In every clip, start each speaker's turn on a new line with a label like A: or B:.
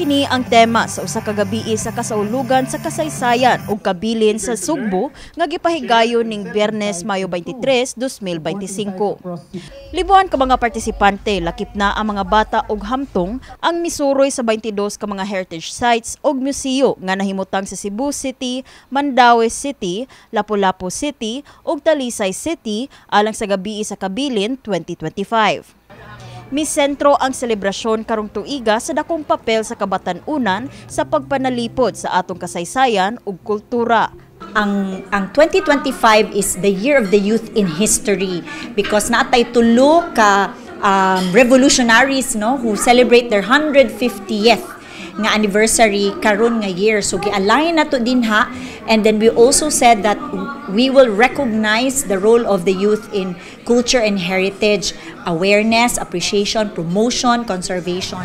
A: Kini ang tema sa usa ka gabii sa kasaulugan sa kasaysayan ug kabilin sa Sugbo nga gipahigayon ning Biyernes, Mayo 23, 2025. Libuan ka mga partisipante, lakip na ang mga bata ug hamtong, ang misuroy sa 22 ka mga heritage sites ug museo nga nahimutang sa Cebu City, Mandaue City, Lapu-Lapu City ug Talisay City alang sa Gabii sa Kabilin 2025. Misentro ang selebrasyon karong tuiga sa dakong papel sa kabatan-unan sa pagpanalipod sa atong kasaysayan ug kultura.
B: Ang 2025 is the Year of the Youth in History because naatay tulo ka revolutionaries, no, who celebrate their 150th nga anniversary karon nga year. So gi-align nato dinha, and then we also said that we will recognize the role of the youth in culture and heritage awareness, appreciation, promotion, conservation.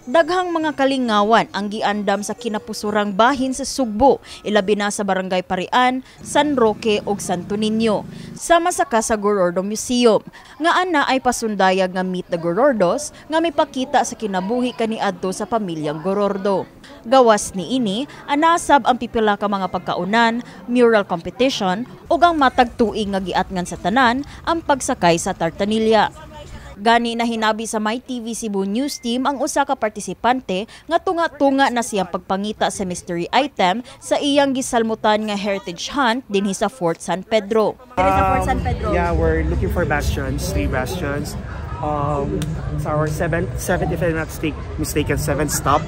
A: Daghang mga kalingawan ang giandam sa kinapusurang bahin sa Sugbo, ilabi na sa Barangay Parian, San Roque ug Santo Niño. Sama sa Casa Gorordo Museum, nga ana ay pasundayag nga Meet the Gorordos nga mipakita sa kinabuhi kaniadto sa pamilyang Gorordo. Gawas niini, anasab ang pipila ka mga pagkaunan, mural competition ug ang matag tuig nga giatngan sa tanan, ang pagsakay sa tartanilya. Gani na hinabi sa My TV Cebu News Team ang usa ka partisipante nga tunga-tunga na siyang pagpangita sa mystery item sa iyang gisalmutan nga heritage hunt dinhi sa Fort San Pedro.
C: Sa Fort San Pedro.
D: Yeah, we're looking for bastions, three bastions. It's our seventh, if I'm not mistaken, seventh stop.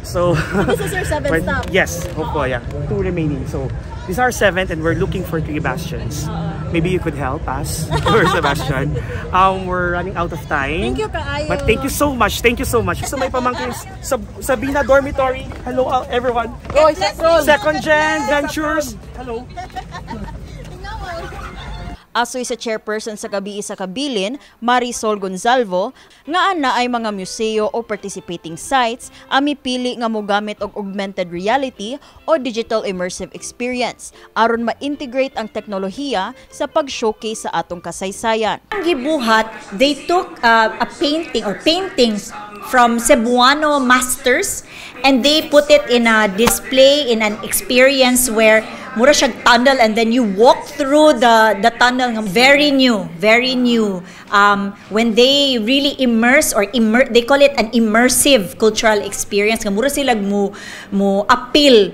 D: So
C: this is your seventh stop?
D: Yes, hopefully, yeah. Two remaining. So this is our seventh, and we're looking for three bastions. Maybe you could help us. Where's the bastion? We're running out of time.
C: Thank you, kaayo.
D: But thank you so much. Thank you so much. So my pamangkin, Sabina Dormitory. Hello, everyone. Second Gen Ventures. Hello.
A: Asoy sa chairperson sa Gabii sa Kabilin, Marisol Gonzalvo, nga ana ay mga museo o participating sites ang mipili nga mogamit og augmented reality o digital immersive experience aron ma-integrate ang teknolohiya sa pag-showcase sa atong kasaysayan.
B: Ang gibuhat, they took a painting or paintings from Cebuano masters and they put it in a display, in an experience where mura siyang tunnel and then you walk through the tunnel. Very new, very new. When they really immerse or they call it an immersive cultural experience. Nga mura sila mo appeal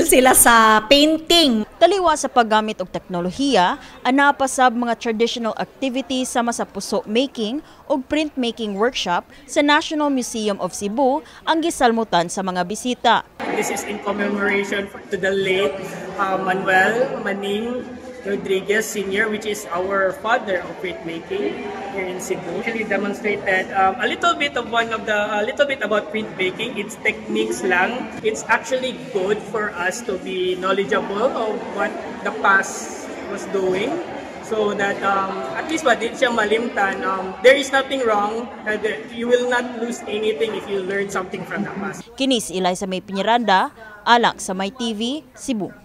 B: sila sa painting.
A: Taliwa sa paggamit og teknolohiya, ana pa sab mga traditional activities sama sa puso making ug printmaking workshop sa National Museum of Cebu ang gisalmutan sa mga bisita.
E: This is in commemoration to the late Manuel Maning Rodriguez Sr., which is our father of printmaking here in Cebu. Actually demonstrated a little bit of one of the, a little bit about printmaking. It's techniques lang. It's actually good for us to be knowledgeable of what the past was doing, so that at least ba, di siya malimtan. There is nothing wrong. You will not lose anything if you learn something from the past.
A: Kini si Eliza May Piñaranda, alang sa My TV, Cebu.